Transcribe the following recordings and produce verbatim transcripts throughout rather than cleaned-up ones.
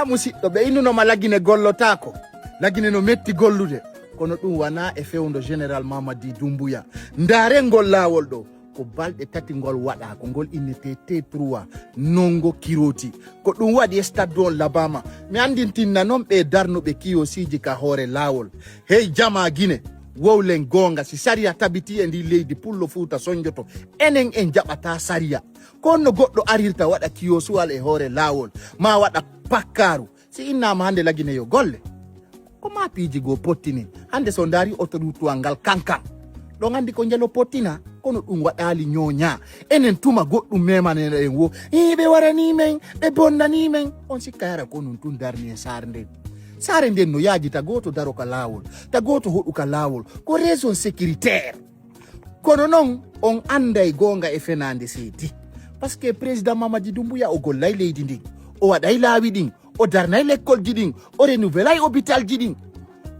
Musiɗɗo, ɓe innuno ma Lagine gollotaako. Lagine no metti gollude. Kono ɗum wonaa e fewndo Général Mamadi Doumbouya. Ndaare ngol laawol ɗo. Ko balɗe tati ngol waɗaa, ko ngol innetee T trois, nongo kiroti. Ko ɗum waɗi e stade on labama. Mi anndintinna noon ɓe darnuɓe kiyosiiji ka hoore laawol. Hey jamaa Gine, wowlen goonga, si sariya tabitii e ndii leydi, Pullo Fuuta sonjoto. Enen en jaɓataa sariya. Ko honno goɗɗo arirta waɗa kiyosuwal e hoore laawol, maa waɗa pakkaaru? Si innaama hannde Lagine yo golle, ko maa piiji goo pottini. Hannde so ndaari otorutuwal ngal kankan, ɗon anndi ko njelo pottina, kono ɗum waɗaali ñooñaa. Enen tuma goɗɗum memaneno en wo, ii, ɓe waranii men, ɓe bonnanii men. On sikka yara ko nun tun darni e saare nden. Saare nden no yaaji ta gooto daro ka laawol, ta gooto hoɗu ka laawol. Ko raison sécuritaire. Kono non, on anday goonga e fenaande seedi. Parce que président Mamadi Doumbouya o gollay leydi ndin, o waɗay laawi ɗin, o darnay lekkolji ɗin, o renouvelay hôpitalji ɗin.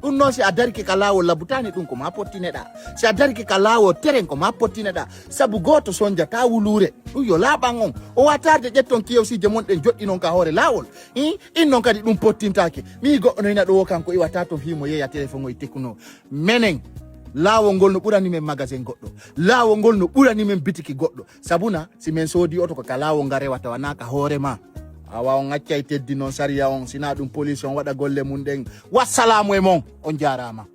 Ɗum noon, si a darike ka laawol labutaani, ɗum ko maa pottineɗaa. Si a darike ka laawol teren, ko maa pottineɗaa. Sabu gooto sonjataa wuluure. Ɗum yo laaɓan on. O watarde ƴetton kiyosiije mon ɗen joɗɗinon ka hoore laawol. Ii, in non kadi ɗum pottintaake. Mi yii goɗɗo no ina ɗo wo kanko iwata to fii mo yeeya téléphone o e tekkuno. Menen, laawol ngol no ɓurani men magasin goɗɗo. Laawol ngol no ɓurani men bitiki goɗɗo. Sabuna, si men soodi oto ko ka laawol ngal rewata, wanaa ka hoore ma. Awa on accay teddi noon sariya on, sinaa ɗum police on waɗa golle mum ɗen. Wassalaamu e mon, on jaaraama.